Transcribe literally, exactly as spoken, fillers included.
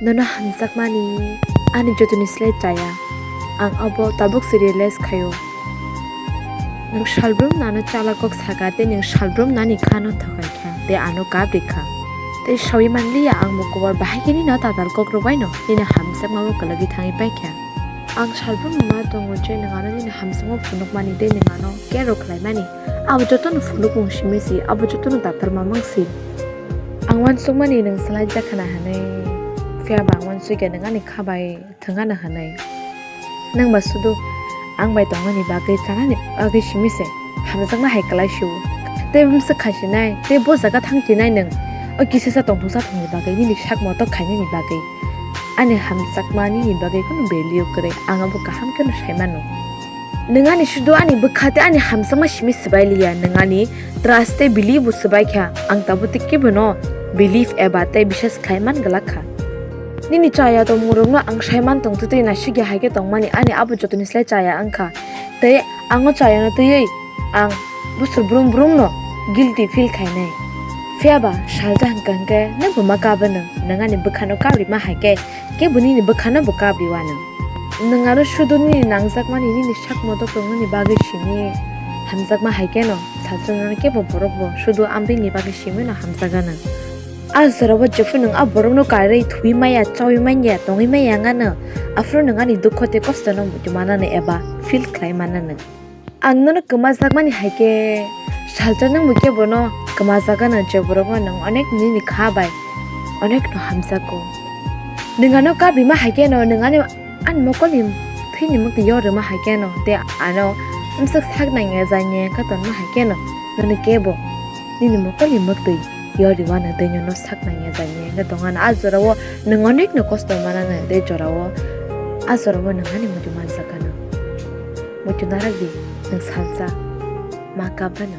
Nono hamjakmani ani jotoni slai chaya. Ang abo tabuk se realize khaio. Nwng salbrum nano chala kok saka tei nwng salbrum nani khano thokai kha tei ano kabri kha. Tei sawi manliya ang bo kobar bahai khe nino tatal kok rwbaino nini hamjakma bo kwlagwi thangwi pai kha. Ang salbrum ma tongo je nwng ano nini hamjakma phunukmani tei nwng ano care rw khlaimani. Abo jotono phunukmung simi si, abo jotono tatal mamang si. Ang uansukmani nwng swlaijak khna hwnwi, phiya ba ang uansukya nwng ani kha bai thwng ano hwnwi. Nwng ba sudu ang bai tongmani bagwi chanani bagwi simi se hamjakma hai kwlai sio. Tei bwmswk khai sinai, tei bo jaga thang sinai nwng o kisisa tongthoksa thongni bagwi nini sak moto khainani bagwi. Ani hamjakma nini bagwi kunu value kwrwi, ang abo kaham kheno sai mano. Nwng ani sudu ani bwkha tei ani hamjakma simi swbai liya, nwng ani trust tei belief bo swbai kha, ang tabuk tei kebono belief eba tei biswas khai man glak kha. Nini chaya tongmungrokno ang sai man tong twi twi naisik ya hai khe tongmani, ani abo jotoni slai chaya wng kha, tei ang o chayano twiwi ang bosor brum brum no guilty feel khainai. Phiya ba salsa hwnkha hwnkhe nwng bo ma kabano, nwng ani bwkhano kabrima hai khe kebo nini bwkhano bo kabri uanw. Nwng aro sudu nini nangjakmani nini sak moto tongmani bagwi simi hamjakma hai kheno salsa nwng kebo borok bo sudu amtwini bagwi simi no hamjaganw. A jorao jephru nwng a borokno karwi thwi maya, chawi manya, tongwi maya wngano, aphuru nwng ani dukho tei kostono muitu manano eba feel khlai manano. Ang nono kwmajakmani hai khe salsa nwng bo kebono kwmajagano, je borokno nwng onek nini kha bai onekno hamjago. Nwng ano kabrima hai kheno nwng ani, ani mokolni thwini mwktwi yor rwma hai kheno tei ano bwswk sak nangya janya wngkha tonma hai kheno nono kebo nini mokolni mwktwi yor rwmano tei nono sak nangya janya wngkha tongano. A jorao nwng onekno kosto manano tei jorao a jorao nwng ani muitu manjakano. Muitu narak di, nwng salsa ma kabano.